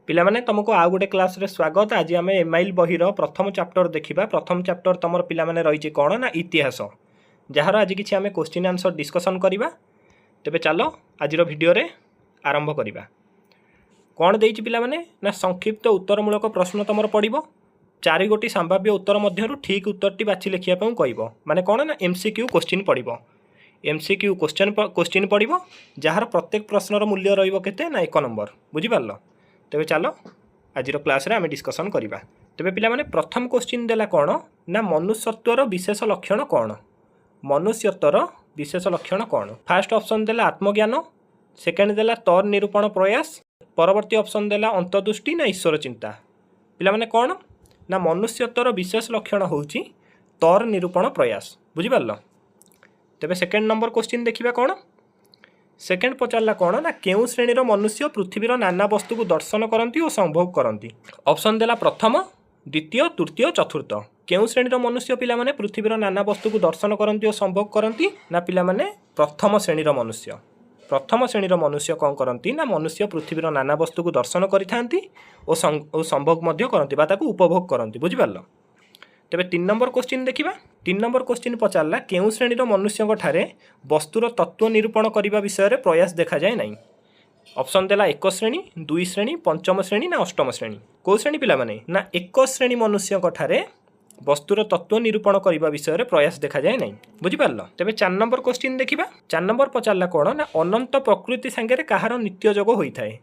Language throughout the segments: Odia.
ପିଲାମାନେ, ତୁମକୁ ଆଉ ଗୋଟେ କ୍ଲାସ୍ରେ ସ୍ୱାଗତ। ଆଜି ଆମେ ଏମ୍ଆଇଏଲ୍ ବହିର ପ୍ରଥମ ଚାପ୍ଟର ଦେଖିବା। ପ୍ରଥମ ଚାପ୍ଟର ତୁମର ପିଲାମାନେ ରହିଛି କ'ଣ ନା ଇତିହାସ, ଯାହାର ଆଜି କିଛି ଆମେ କୋଶ୍ଚିନ୍ ଆନ୍ସର୍ ଡିସ୍କସନ୍ କରିବା। ତେବେ ଚାଲ, ଆଜିର ଭିଡ଼ିଓରେ ଆରମ୍ଭ କରିବା। କ'ଣ ଦେଇଛି ପିଲାମାନେ ନା ସଂକ୍ଷିପ୍ତ ଉତ୍ତରମୂଳକ ପ୍ରଶ୍ନ ତୁମର ପଡ଼ିବ। ଚାରି ଗୋଟି ସମ୍ଭାବ୍ୟ ଉତ୍ତର ମଧ୍ୟରୁ ଠିକ୍ ଉତ୍ତରଟି ବାଛି ଲେଖିବା ପାଇଁ କହିବ। ମାନେ କ'ଣ ନା ଏମ୍ସିକ୍ୟୁ କୋଶ୍ଚିନ୍ ପଡ଼ିବ। ଏମ୍ସିକ୍ୟୁ କୋଶ୍ଚିନ୍ ପଡ଼ିବ, ଯାହାର ପ୍ରତ୍ୟେକ ପ୍ରଶ୍ନର ମୂଲ୍ୟ ରହିବ କେତେ ନା 1 ନମ୍ବର। ବୁଝିପାରିଲ? ତେବେ ଚାଲ, ଆଜିର କ୍ଲାସ୍ରେ ଆମେ ଡିସ୍କସନ୍ କରିବା। ତେବେ ପିଲାମାନେ, ପ୍ରଥମ କୋଶ୍ଚିନ୍ ଦେଲା କ'ଣ ନା ମନୁଷ୍ୟତ୍ୱର ବିଶେଷ ଲକ୍ଷଣ କ'ଣ? ମନୁଷ୍ୟତ୍ୱର ବିଶେଷ ଲକ୍ଷଣ କ'ଣ? ଫାର୍ଷ୍ଟ ଅପସନ୍ ଦେଲା ଆତ୍ମଜ୍ଞାନ, ସେକେଣ୍ଡ ଦେଲା ତର ନିରୂପଣ ପ୍ରୟାସ, ପରବର୍ତ୍ତୀ ଅପସନ୍ ଦେଲା ଅନ୍ତର୍ଦୃଷ୍ଟି ନା ଈଶ୍ୱର ଚିନ୍ତା। ପିଲାମାନେ, କ'ଣ ନା ମନୁଷ୍ୟତ୍ୱର ବିଶେଷ ଲକ୍ଷଣ ହେଉଛି ତର ନିରୂପଣ ପ୍ରୟାସ। ବୁଝିପାରିଲ? ତେବେ ସେକେଣ୍ଡ ନମ୍ବର କୋଶ୍ଚିନ୍ ଦେଖିବା କ'ଣ। ସେକେଣ୍ଡ ପଚାରିଲା କ'ଣ ନା କେଉଁ ଶ୍ରେଣୀର ମନୁଷ୍ୟ ପୃଥିବୀର ନାନା ବସ୍ତୁକୁ ଦର୍ଶନ କରନ୍ତି ଓ ସମ୍ଭୋଗ କରନ୍ତି? ଅପସନ୍ ଦେଲା ପ୍ରଥମ, ଦ୍ୱିତୀୟ, ତୃତୀୟ, ଚତୁର୍ଥ। କେଉଁ ଶ୍ରେଣୀର ମନୁଷ୍ୟ ପିଲାମାନେ ପୃଥିବୀର ନାନା ବସ୍ତୁକୁ ଦର୍ଶନ କରନ୍ତି ଓ ସମ୍ଭୋଗ କରନ୍ତି? ନା ପିଲାମାନେ, ପ୍ରଥମ ଶ୍ରେଣୀର ମନୁଷ୍ୟ। ପ୍ରଥମ ଶ୍ରେଣୀର ମନୁଷ୍ୟ କ'ଣ କରନ୍ତି ନା ମନୁଷ୍ୟ ପୃଥିବୀର ନାନା ବସ୍ତୁକୁ ଦର୍ଶନ କରିଥାନ୍ତି ଓ ସମ୍ଭୋଗ ମଧ୍ୟ କରନ୍ତି ବା ତାକୁ ଉପଭୋଗ କରନ୍ତି। ବୁଝିପାରିଲ? ତେବେ 3 ନମ୍ବର କୋଶ୍ଚିନ୍ ଦେଖିବା। 3 ନମ୍ବର କୋଶ୍ଚିନ୍ ପଚାରିଲା, କେଉଁ ଶ୍ରେଣୀର ମନୁଷ୍ୟଙ୍କ ଠାରେ ବସ୍ତୁର ତତ୍ତ୍ୱ ନିରୂପଣ କରିବା ବିଷୟରେ ପ୍ରୟାସ ଦେଖାଯାଏ ନାହିଁ? ଅପସନ୍ ଦେଲା ଏକ ଶ୍ରେଣୀ, ଦୁଇ ଶ୍ରେଣୀ, ପଞ୍ଚମ ଶ୍ରେଣୀ ନା ଅଷ୍ଟମ ଶ୍ରେଣୀ। କେଉଁ ଶ୍ରେଣୀ ପିଲାମାନେ? ନା ଏକ ଶ୍ରେଣୀ ମନୁଷ୍ୟଙ୍କ ଠାରେ ବସ୍ତୁର ତତ୍ତ୍ୱ ନିରୂପଣ କରିବା ବିଷୟରେ ପ୍ରୟାସ ଦେଖାଯାଏ ନାହିଁ। ବୁଝିପାରିଲ? ତେବେ 4 ନମ୍ବର କୋଶ୍ଚିନ୍ ଦେଖିବା। 4 ନମ୍ବର ପଚାରିଲା କ'ଣ ନା ଅନନ୍ତ ପ୍ରକୃତି ସାଙ୍ଗରେ କାହାର ନିତ୍ୟ ଯୋଗ ହୋଇଥାଏ?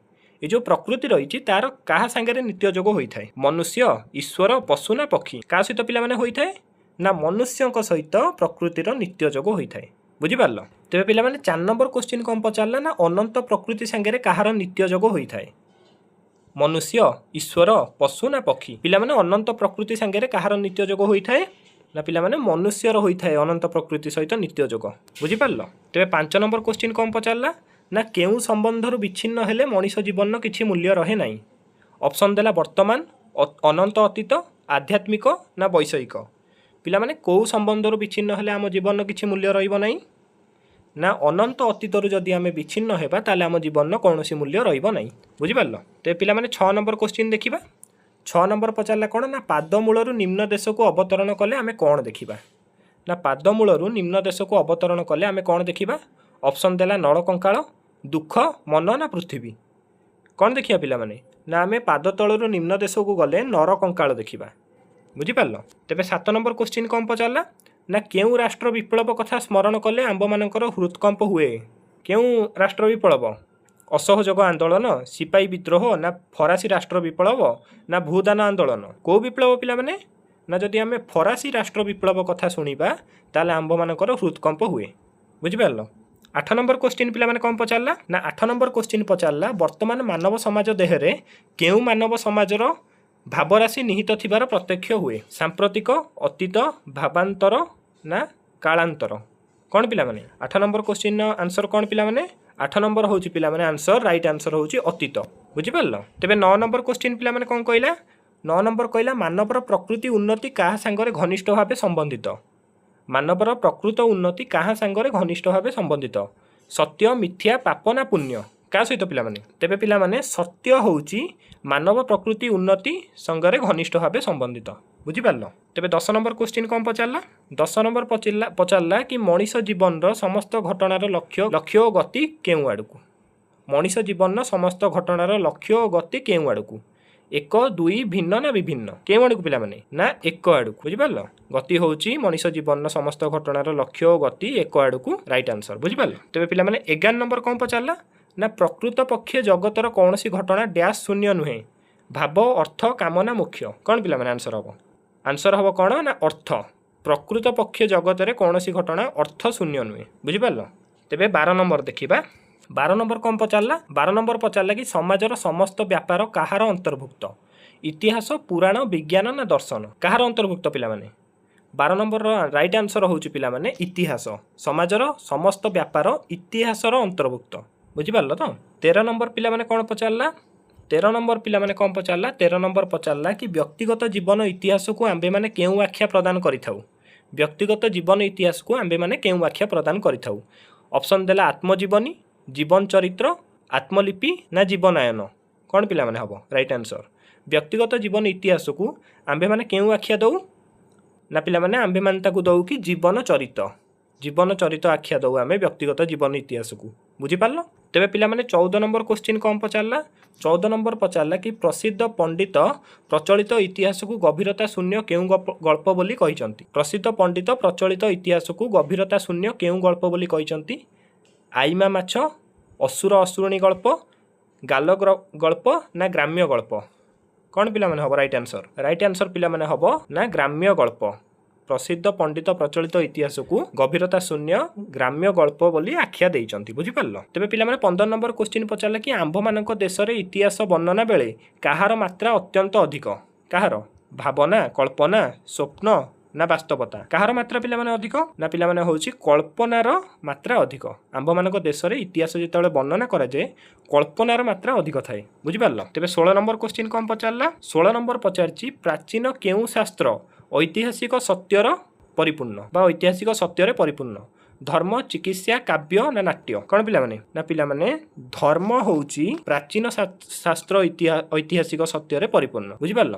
ଏ ଯେଉଁ ପ୍ରକୃତି ରହିଛି, ତାର କାହା ସାଙ୍ଗରେ ନିତ୍ୟ ଯୋଗ ହୋଇଥାଏ? ମନୁଷ୍ୟ, ଈଶ୍ୱର, ପଶୁ ନା ପକ୍ଷୀ? କାହା ସହିତ ପିଲାମାନେ ହୋଇଥାଏ? ନା ମନୁଷ୍ୟଙ୍କ ସହିତ ପ୍ରକୃତିର ନିତ୍ୟ ଯୋଗ ହୋଇଥାଏ। ବୁଝିପାରିଲ? ତେବେ ପିଲାମାନେ, 4 ନମ୍ବର କୋଶ୍ଚିନ୍ କ'ଣ ପଚାରିଲା ନା ଅନନ୍ତ ପ୍ରକୃତି ସାଙ୍ଗରେ କାହାର ନିତ୍ୟ ଯୋଗ ହୋଇଥାଏ? ମନୁଷ୍ୟ, ଈଶ୍ୱର, ପଶୁ ନା ପକ୍ଷୀ? ପିଲାମାନେ, ଅନନ୍ତ ପ୍ରକୃତି ସାଙ୍ଗରେ କାହାର ନିତ୍ୟ ଯୋଗ ହୋଇଥାଏ? ନା ପିଲାମାନେ, ମନୁଷ୍ୟର ହୋଇଥାଏ ଅନନ୍ତ ପ୍ରକୃତି ସହିତ ନିତ୍ୟ ଯୋଗ। ବୁଝିପାରିଲ? ତେବେ 5 ନମ୍ବର କୋଶ୍ଚିନ୍ କ'ଣ ପଚାରିଲା ନା କେଉଁ ସମ୍ବନ୍ଧରୁ ବିଚ୍ଛିନ୍ନ ହେଲେ ମଣିଷ ଜୀବନର କିଛି ମୂଲ୍ୟ ରହେ ନାହିଁ? ଅପସନ୍ ଦେଲା ବର୍ତ୍ତମାନ, ଅନନ୍ତ ଅତୀତ, ଆଧ୍ୟାତ୍ମିକ ନା ବୈଷୟିକ। ପିଲାମାନେ, କେଉଁ ସମ୍ବନ୍ଧରୁ ବିଚ୍ଛିନ୍ନ ହେଲେ ଆମ ଜୀବନର କିଛି ମୂଲ୍ୟ ରହିବ ନାହିଁ? ନା ଅନନ୍ତ ଅତୀତରୁ ଯଦି ଆମେ ବିଚ୍ଛିନ୍ନ ହେବା, ତାହେଲେ ଆମ ଜୀବନର କୌଣସି ମୂଲ୍ୟ ରହିବ ନାହିଁ। ବୁଝିପାରିଲ? ତେବେ ପିଲାମାନେ, 6 ନମ୍ବର କୋଶ୍ଚିନ୍ ଦେଖିବା। 6 ନମ୍ବର ପଚାରିଲା କ'ଣ ନା ପାଦମୂଳରୁ ନିମ୍ନ ଦେଶକୁ ଅବତରଣ କଲେ ଆମେ କ'ଣ ଦେଖିବା? ନା ପାଦମୂଳରୁ ନିମ୍ନ ଦେଶକୁ ଅବତରଣ କଲେ ଆମେ କ'ଣ ଦେଖିବା? ଅପସନ୍ ଦେଲା ନରକଙ୍କାଳ, ଦୁଃଖ, ମନ ନା ପୃଥିବୀ। କ'ଣ ଦେଖିବା ପିଲାମାନେ? ନା ଆମେ ପାଦ ତଳରୁ ନିମ୍ନ ଦେଶକୁ ଗଲେ ନରକଙ୍କାଳ ଦେଖିବା। ବୁଝିପାରିଲ? ତେବେ 7 ନମ୍ବର କୋଶ୍ଚିନ୍ କ'ଣ ପଚାରିଲା ନା କେଉଁ ରାଷ୍ଟ୍ର ବିପ୍ଳବ କଥା ସ୍ମରଣ କଲେ ଆମ୍ଭମାନଙ୍କର ହୃଦକମ୍ପ ହୁଏ? କେଉଁ ରାଷ୍ଟ୍ର ବିପ୍ଳବ? ଅସହଯୋଗ ଆନ୍ଦୋଳନ, ସିପାହୀ ବିଦ୍ରୋହ ନା ଫରାସୀ ରାଷ୍ଟ୍ର ବିପ୍ଳବ ନା ଭୂଦାନ ଆନ୍ଦୋଳନ? କେଉଁ ବିପ୍ଳବ ପିଲାମାନେ? ନା ଯଦି ଆମେ ଫରାସୀ ରାଷ୍ଟ୍ର ବିପ୍ଳବ କଥା ଶୁଣିବା, ତାହେଲେ ଆମ୍ଭମାନଙ୍କର ହୃଦକମ୍ପ ହୁଏ। ବୁଝିପାରିଲ? 8 ନମ୍ବର କୋଶ୍ଚିନ୍ ପିଲାମାନେ କ'ଣ ପଚାରିଲା ନା 8 ନମ୍ବର କୋଶ୍ଚିନ୍ ପଚାରିଲା, ବର୍ତ୍ତମାନ ମାନବ ସମାଜ ଦେହରେ କେଉଁ ମାନବ ସମାଜର ଭାବରାଶି ନିହିତ ଥିବାର ପ୍ରତ୍ୟକ୍ଷ ହୁଏ? ସାମ୍ପ୍ରତିକ, ଅତୀତ, ଭାବାନ୍ତର ନା କାଳାନ୍ତର? କ'ଣ ପିଲାମାନେ, 8 ନମ୍ବର କୋଶ୍ଚିନ୍ର ଆନ୍ସର କ'ଣ ପିଲାମାନେ? 8 ନମ୍ବର ହେଉଛି ପିଲାମାନେ ଆନ୍ସର, ରାଇଟ୍ ଆନ୍ସର ହେଉଛି ଅତୀତ। ବୁଝିପାରିଲ? ତେବେ 9 ନମ୍ବର କୋଶ୍ଚିନ୍ ପିଲାମାନେ କ'ଣ କହିଲା? 9 ନମ୍ବର କହିଲା, ମାନବର ପ୍ରକୃତି ଉନ୍ନତି କାହା ସାଙ୍ଗରେ ଘନିଷ୍ଠ ଭାବେ ସମ୍ବନ୍ଧିତ? ମାନବର ପ୍ରକୃତ ଉନ୍ନତି କାହା ସାଙ୍ଗରେ ଘନିଷ୍ଠ ଭାବେ ସମ୍ବନ୍ଧିତ? ସତ୍ୟ, ମିଥ୍ୟା, ପାପ ନା ପୁଣ୍ୟ? କାହା ସହିତ ପିଲାମାନେ? ତେବେ ପିଲାମାନେ, ସତ୍ୟ ହେଉଛି ମାନବ ପ୍ରକୃତି ଉନ୍ନତି ସଙ୍ଗରେ ଘନିଷ୍ଠ ଭାବେ ସମ୍ବନ୍ଧିତ। ବୁଝିପାରିଲ? ତେବେ 10 ନମ୍ବର କୋଶ୍ଚିନ୍ କ'ଣ ପଚାରିଲା? 10 ନମ୍ବର ପଚାରିଲା କି ମଣିଷ ଜୀବନର ସମସ୍ତ ଘଟଣାର ଲକ୍ଷ୍ୟ ଓ ଗତି କେଉଁ ଆଡ଼କୁ? ମଣିଷ ଜୀବନର ସମସ୍ତ ଘଟଣାର ଲକ୍ଷ୍ୟ ଓ ଗତି କେଉଁ ଆଡ଼କୁ? ଏକ, ଦୁଇ, ଭିନ୍ନ ନା ବିଭିନ୍ନ? କେଉଁ ଆଡ଼କୁ ପିଲାମାନେ? ନା ଏକ ଆଡ଼କୁ। ବୁଝିପାରିଲ? ଗତି ହେଉଛି ମଣିଷ ଜୀବନର ସମସ୍ତ ଘଟଣାର ଲକ୍ଷ୍ୟ ଓ ଗତି ଏକ ଆଡ଼କୁ, ରାଇଟ୍ ଆନ୍ସର। ବୁଝିପାରିଲ? ତେବେ ପିଲାମାନେ, 11 ନମ୍ବର କ'ଣ ପଚାରିଲା ନା ପ୍ରକୃତ ପକ୍ଷେ ଜଗତର କୌଣସି ଘଟଣା ଡ୍ୟାସ୍ ଶୂନ୍ୟ ନୁହେଁ। ଭାବ, ଅର୍ଥ, କାମନା, ମୋକ୍ଷ। କ'ଣ ପିଲାମାନେ ଆନ୍ସର ହେବ? ଆନ୍ସର ହେବ କ'ଣ ନା ଅର୍ଥ। ପ୍ରକୃତ ପକ୍ଷେ ଜଗତରେ କୌଣସି ଘଟଣା ଅର୍ଥ ଶୂନ୍ୟ ନୁହେଁ। ବୁଝିପାରିଲ? ତେବେ 12 ନମ୍ବର ଦେଖିବା। 12 ନମ୍ବର କ'ଣ ପଚାରିଲା? 12 ନମ୍ବର ପଚାରିଲା କି ସମାଜର ସମସ୍ତ ବ୍ୟାପାର କାହାର ଅନ୍ତର୍ଭୁକ୍ତ? ଇତିହାସ, ପୁରାଣ, ବିଜ୍ଞାନ ନା ଦର୍ଶନ? କାହାର ଅନ୍ତର୍ଭୁକ୍ତ ପିଲାମାନେ? 12 ନମ୍ବରର ରାଇଟ୍ ଆନ୍ସର ହେଉଛି ପିଲାମାନେ ଇତିହାସ। ସମାଜର ସମସ୍ତ ବ୍ୟାପାର ଇତିହାସର ଅନ୍ତର୍ଭୁକ୍ତ। ବୁଝିପାରିଲ ତ? 13 ନମ୍ବର ପିଲାମାନେ କ'ଣ ପଚାରିଲା? 13 ନମ୍ବର ପିଲାମାନେ କ'ଣ ପଚାରିଲା? 13 ନମ୍ବର ପଚାରିଲା କି ବ୍ୟକ୍ତିଗତ ଜୀବନ ଇତିହାସକୁ ଆମ୍ଭେମାନେ କେଉଁ ଆଖ୍ୟା ପ୍ରଦାନ କରିଥାଉ? ବ୍ୟକ୍ତିଗତ ଜୀବନ ଇତିହାସକୁ ଆମ୍ଭେମାନେ କେଉଁ ଆଖ୍ୟା ପ୍ରଦାନ କରିଥାଉ? ଅପସନ୍ ଦେଲା ଆତ୍ମଜୀବନୀ, ଜୀବନ ଚରିତ୍ର, ଆତ୍ମଲିପି ନା ଜୀବନାୟନ। କ'ଣ ପିଲାମାନେ ହେବ ରାଇଟ୍ ଆନ୍ସର୍? ବ୍ୟକ୍ତିଗତ ଜୀବନ ଇତିହାସକୁ ଆମ୍ଭେମାନେ କେଉଁ ଆଖ୍ୟା ଦେଉ? ନା ପିଲାମାନେ, ଆମ୍ଭେମାନେ ତାକୁ ଦେଉ କି ଜୀବନ ଚରିତ। ଜୀବନ ଚରିତ ଆଖ୍ୟା ଦେଉ ଆମେ ବ୍ୟକ୍ତିଗତ ଜୀବନ ଇତିହାସକୁ। ବୁଝିପାରିଲ? ତେବେ ପିଲାମାନେ, 14 ନମ୍ବର କୋଶ୍ଚିନ୍ କ'ଣ ପଚାରିଲା? 14 ନମ୍ବର ପଚାରିଲା କି ପ୍ରସିଦ୍ଧ ପଣ୍ଡିତ ପ୍ରଚଳିତ ଇତିହାସକୁ ଗଭୀରତା ଶୂନ୍ୟ କେଉଁ ଗଳ୍ପ ବୋଲି କହିଛନ୍ତି? ପ୍ରସିଦ୍ଧ ପଣ୍ଡିତ ପ୍ରଚଳିତ ଇତିହାସକୁ ଗଭୀରତା ଶୂନ୍ୟ କେଉଁ ଗଳ୍ପ ବୋଲି କହିଛନ୍ତି? ଆଇମା ମାଛ, ଅସୁର ଅସୁରୁଣୀ ଗଳ୍ପ, ଗାଲ ଗଳ୍ପ ନା ଗ୍ରାମ୍ୟ ଗଳ୍ପ? କ'ଣ ପିଲାମାନେ ହେବ ରାଇଟ୍ ଆନ୍ସର୍? ରାଇଟ୍ ଆନ୍ସର୍ ପିଲାମାନେ ହେବ ନା ଗ୍ରାମ୍ୟ ଗଳ୍ପ। ପ୍ରସିଦ୍ଧ ପଣ୍ଡିତ ପ୍ରଚଳିତ ଇତିହାସକୁ ଗଭୀରତା ଶୂନ୍ୟ ଗ୍ରାମ୍ୟ ଗଳ୍ପ ବୋଲି ଆଖ୍ୟା ଦେଇଛନ୍ତି। ବୁଝିପାରିଲ? ତେବେ ପିଲାମାନେ, 15 ନମ୍ବର କୋଶ୍ଚିନ୍ ପଚାରିଲା କି ଆମ୍ଭମାନଙ୍କ ଦେଶରେ ଇତିହାସ ବର୍ଣ୍ଣନା ବେଳେ କାହାର ମାତ୍ରା ଅତ୍ୟନ୍ତ ଅଧିକ? କାହାର? ଭାବନା, କଳ୍ପନା, ସ୍ୱପ୍ନ ନା ବାସ୍ତବତା? କାହାର ମାତ୍ରା ପିଲାମାନେ ଅଧିକ? ନା ପିଲାମାନେ, ହେଉଛି କଳ୍ପନାର ମାତ୍ରା ଅଧିକ। ଆମ୍ଭମାନଙ୍କ ଦେଶରେ ଇତିହାସ ଯେତେବେଳେ ବର୍ଣ୍ଣନା କରାଯାଏ, କଳ୍ପନାର ମାତ୍ରା ଅଧିକ ଥାଏ। ବୁଝିପାରିଲ? ତେବେ 16 ନମ୍ବର କୋଶ୍ଚିନ୍ କ'ଣ ପଚାରିଲା? 16 ନମ୍ବର ପଚାରିଛି, ପ୍ରାଚୀନ କେଉଁ ଶାସ୍ତ୍ର ଐତିହାସିକ ସତ୍ୟର ପରିପୂର୍ଣ୍ଣ ବା ଐତିହାସିକ ସତ୍ୟରେ ପରିପୂର୍ଣ୍ଣ? ଧର୍ମ, ଚିକିତ୍ସା, କାବ୍ୟ ନା ନାଟ୍ୟ? କ'ଣ ପିଲାମାନେ? ନା ପିଲାମାନେ, ଧର୍ମ ହେଉଛି ପ୍ରାଚୀନ ଶାସ୍ତ୍ର ଐତିହାସିକ ସତ୍ୟରେ ପରିପୂର୍ଣ୍ଣ। ବୁଝିପାରିଲ?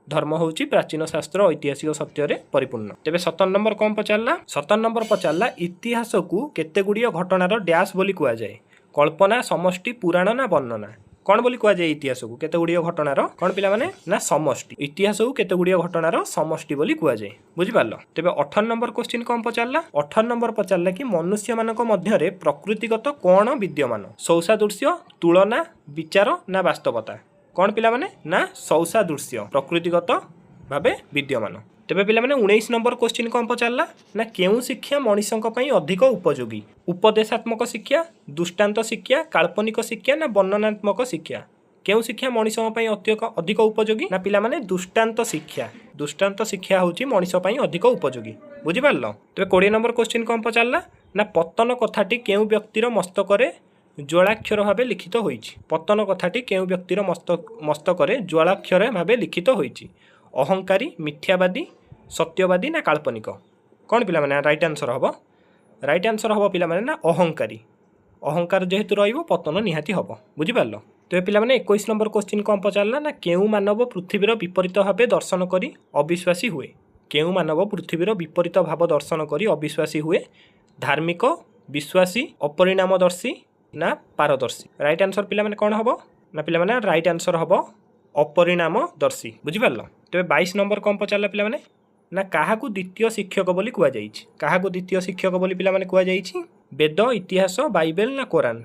ଧର୍ମ ହେଉଛି ପ୍ରାଚୀନ ଶାସ୍ତ୍ର ଐତିହାସିକ ସତ୍ୟରେ ପରିପୂର୍ଣ୍ଣ। ତେବେ 17 ନମ୍ବର କ'ଣ ପଚାରିଲା? 17 ନମ୍ବର ପଚାରିଲା, ଇତିହାସକୁ କେତେ ଗୁଡ଼ିଏ ଘଟଣାର ଡ୍ୟାସ୍ ବୋଲି କୁହାଯାଏ? କଳ୍ପନା, ସମଷ୍ଟି, ପୁରାଣ ନା ବର୍ଣ୍ଣନା? କ'ଣ ବୋଲି କୁହାଯାଏ ଇତିହାସକୁ? କେତେ ଗୁଡ଼ିଏ ଘଟଣାର କ'ଣ ପିଲାମାନେ? ନା ସମଷ୍ଟି। ଇତିହାସକୁ କେତେ ଗୁଡ଼ିଏ ଘଟଣାର ସମଷ୍ଟି ବୋଲି କୁହାଯାଏ। ବୁଝିପାରିଲ? ତେବେ 18 ନମ୍ବର କୋଶ୍ଚିନ୍ କ'ଣ ପଚାରିଲା? 18 ନମ୍ବର ପଚାରିଲା କି ମନୁଷ୍ୟମାନଙ୍କ ମଧ୍ୟରେ ପ୍ରକୃତିଗତ କ'ଣ ବିଦ୍ୟମାନ? ସୌସାଦୃଶ୍ୟ, ତୁଳନା, ବିଚାର ନା ବାସ୍ତବତା? କ'ଣ ପିଲାମାନେ? ନା ସୌସାଦୃଶ୍ୟ ପ୍ରକୃତିଗତ ଭାବେ ବିଦ୍ୟମାନ। ତେବେ ପିଲାମାନେ, 19 ନମ୍ବର କୋଶ୍ଚିନ୍ କ'ଣ ପଚାରିଲା? ନା କେଉଁ ଶିକ୍ଷା ମଣିଷଙ୍କ ପାଇଁ ଅଧିକ ଉପଯୋଗୀ? ଉପଦେଶାତ୍ମକ ଶିକ୍ଷା, ଦୃଷ୍ଟାନ୍ତ ଶିକ୍ଷା, କାଳ୍ପନିକ ଶିକ୍ଷା ନା ବର୍ଣ୍ଣନାତ୍ମକ ଶିକ୍ଷା? କେଉଁ ଶିକ୍ଷା ମଣିଷଙ୍କ ପାଇଁ ଅଧିକ ଅଧିକ ଉପଯୋଗୀ? ନା ପିଲାମାନେ, ଦୃଷ୍ଟାନ୍ତ ଶିକ୍ଷା। ଦୃଷ୍ଟାନ୍ତ ଶିକ୍ଷା ହେଉଛି ମଣିଷ ପାଇଁ ଅଧିକ ଉପଯୋଗୀ। ବୁଝିପାରିଲ? ତେବେ 20 ନମ୍ବର କୋଶ୍ଚିନ୍ କ'ଣ ପଚାରିଲା? ନା ପତନ କଥାଟି କେଉଁ ବ୍ୟକ୍ତିର ମସ୍ତକରେ ଜ୍ୱାଳାକ୍ଷର ଭାବେ ଲିଖିତ ହୋଇଛି? ପତନ କଥାଟି କେଉଁ ବ୍ୟକ୍ତିର ମସ୍ତକରେ ଜ୍ୱାଳାକ୍ଷର ଭାବେ ଲିଖିତ ହୋଇଛି? ଅହଙ୍କାରୀ, ମିଥ୍ୟାବାଦୀ, ସତ୍ୟବାଦୀ ନା କାଳ୍ପନିକ? କ'ଣ ପିଲାମାନେ ରାଇଟ୍ ଆନ୍ସର୍ ହେବ? ରାଇଟ୍ ଆନ୍ସର୍ ହେବ ପିଲାମାନେ ନା ଅହଙ୍କାରୀ। ଅହଙ୍କାର ଯେହେତୁ ରହିବ, ପତନ ନିହାତି ହେବ। ବୁଝିପାରିଲ? ତେବେ ପିଲାମାନେ, 21 ନମ୍ବର କୋଶ୍ଚିନ୍ କ'ଣ ପଚାରିଲା? ନା କେଉଁ ମାନବ ପୃଥିବୀର ବିପରୀତ ଭାବେ ଦର୍ଶନ କରି ଅବିଶ୍ୱାସୀ ହୁଏ? କେଉଁ ମାନବ ପୃଥିବୀର ବିପରୀତ ଭାବ ଦର୍ଶନ କରି ଅବିଶ୍ୱାସୀ ହୁଏ? ଧାର୍ମିକ, ବିଶ୍ୱାସୀ, ଅପରିଣାମଦର୍ଶୀ ନା ପାରଦର୍ଶୀ? ରାଇଟ୍ ଆନ୍ସର୍ ପିଲାମାନେ କ'ଣ ହେବ? ନା ପିଲାମାନେ, ରାଇଟ୍ ଆନ୍ସର୍ ହେବ ଅପରିଣାମଦର୍ଶୀ। ବୁଝିପାରିଲ? ତେବେ 22 ନମ୍ବର କ'ଣ ପଚାରିଲା ପିଲାମାନେ? ନା କାହାକୁ ଦ୍ୱିତୀୟ ଶିକ୍ଷକ ବୋଲି କୁହାଯାଇଛି? କାହାକୁ ଦ୍ୱିତୀୟ ଶିକ୍ଷକ ବୋଲି ପିଲାମାନେ କୁହାଯାଇଛି? ବେଦ, ଇତିହାସ, ବାଇବେଲ ନା କୋରାନ?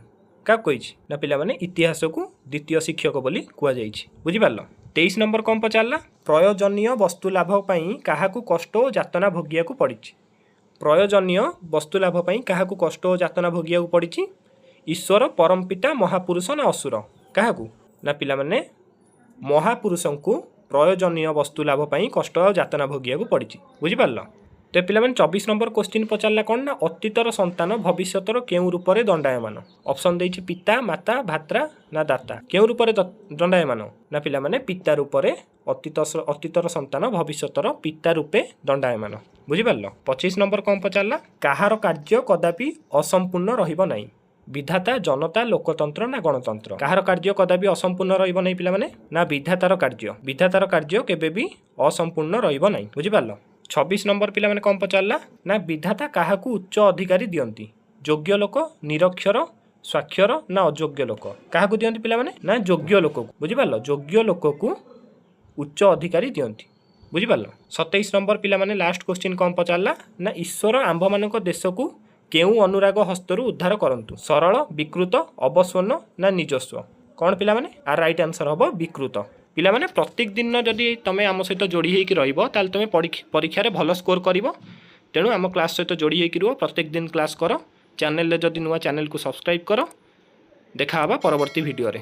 କାହାକୁ କହିଛି? ନା ପିଲାମାନେ, ଇତିହାସକୁ ଦ୍ୱିତୀୟ ଶିକ୍ଷକ ବୋଲି କୁହାଯାଇଛି। ବୁଝିପାରିଲ? 23 ନମ୍ବର କ'ଣ ପଚାରିଲା? ପ୍ରୟୋଜନୀୟ ବସ୍ତୁ ଲାଭ ପାଇଁ କାହାକୁ କଷ୍ଟ ଓ ଯାତନା ଭୋଗିବାକୁ ପଡ଼ିଛି? ପ୍ରୟୋଜନୀୟ ବସ୍ତୁ ଲାଭ ପାଇଁ କାହାକୁ କଷ୍ଟ ଓ ଯାତନା ଭୋଗିବାକୁ ପଡ଼ିଛି? ଈଶ୍ୱର, ପରମପିତା, ମହାପୁରୁଷ ନା ଅସୁର? କାହାକୁ? ନା ପିଲାମାନେ, ମହାପୁରୁଷଙ୍କୁ ପ୍ରୟୋଜନୀୟ ବସ୍ତୁ ଲାଭ ପାଇଁ କଷ୍ଟ ଆଉ ଯାତନା ଭୋଗିବାକୁ ପଡ଼ିଛି। ବୁଝିପାରିଲ? ତ ପିଲାମାନେ, 24 ନମ୍ବର କୋଶ୍ଚିନ୍ ପଚାରିଲା କ'ଣ ନା ଅତୀତର ସନ୍ତାନ ଭବିଷ୍ୟତର କେଉଁ ରୂପରେ ଦଣ୍ଡାୟମାନ? ଅପସନ୍ ଦେଇଛି ପିତା, ମାତା, ଭ୍ରାତା ନା ଦାତା? କେଉଁ ରୂପରେ ଦଣ୍ଡାୟମାନ? ନା ପିଲାମାନେ, ପିତା ରୂପରେ। ଅତୀତର ସନ୍ତାନ ଭବିଷ୍ୟତର ପିତା ରୂପେ ଦଣ୍ଡାୟମାନ। ବୁଝିପାରିଲ? 25 ନମ୍ବର କ'ଣ ପଚାରିଲା? କାହାର କାର୍ଯ୍ୟ କଦାପି ଅସମ୍ପୂର୍ଣ୍ଣ ରହିବ ନାହିଁ? ବିଧାତା, ଜନତା, ଲୋକତନ୍ତ୍ର ନା ଗଣତନ୍ତ୍ର? କାହାର କାର୍ଯ୍ୟ କଦାପି ଅସମ୍ପୂର୍ଣ୍ଣ ରହିବ ନାହିଁ ପିଲାମାନେ? ନା ବିଧାତାର କାର୍ଯ୍ୟ। ବିଧାତାର କାର୍ଯ୍ୟ କେବେ ବି ଅସମ୍ପୂର୍ଣ୍ଣ ରହିବ ନାହିଁ। ବୁଝିପାରିଲ? 26 ନମ୍ବର ପିଲାମାନେ କ'ଣ ପଚାରିଲା? ନା ବିଧାତା କାହାକୁ ଉଚ୍ଚ ଅଧିକାରୀ ଦିଅନ୍ତି? ଯୋଗ୍ୟ ଲୋକ, ନିରକ୍ଷର, ସ୍ୱାକ୍ଷର ନା ଅଯୋଗ୍ୟ ଲୋକ? କାହାକୁ ଦିଅନ୍ତି ପିଲାମାନେ? ନା ଯୋଗ୍ୟ ଲୋକକୁ। ବୁଝିପାରିଲ? ଯୋଗ୍ୟ ଲୋକକୁ ଉଚ୍ଚ ଅଧିକାରୀ ଦିଅନ୍ତି। ବୁଝିପାରିଲ? 27 ନମ୍ବର ପିଲାମାନେ, ଲାଷ୍ଟ କୋଶ୍ଚିନ୍ କ'ଣ ପଚାରିଲା? ନା ଈଶ୍ୱର ଆମ୍ଭମାନଙ୍କ ଦେଶକୁ କେଉଁ ଅନୁରାଗ ହସ୍ତରୁ ଉଦ୍ଧାର କରନ୍ତୁ? ସରଳ, ବିକୃତ, ଅବସ୍ୱନ ନା ନିଜସ୍ୱ? କ'ଣ ପିଲାମାନେ? ଆର ରାଇଟ୍ ଆନ୍ସର୍ ହେବ ବିକୃତ। ପିଲାମାନେ, ପ୍ରତ୍ୟେକ ଦିନ ଯଦି ତୁମେ ଆମ ସହିତ ଯୋଡ଼ି ହେଇକି ରହିବ, ତାହେଲେ ତୁମେ ପରୀକ୍ଷାରେ ଭଲ ସ୍କୋର କରିବ। ତେଣୁ ଆମ କ୍ଲାସ୍ ସହିତ ଯୋଡ଼ି ହେଇକି ରୁହ, ପ୍ରତ୍ୟେକ ଦିନ କ୍ଲାସ୍ କର। ଚ୍ୟାନେଲରେ ଯଦି ନୂଆ, ଚ୍ୟାନେଲକୁ ସବସ୍କ୍ରାଇବ୍ କର। ଦେଖା ହେବା ପରବର୍ତ୍ତୀ ଭିଡ଼ିଓରେ।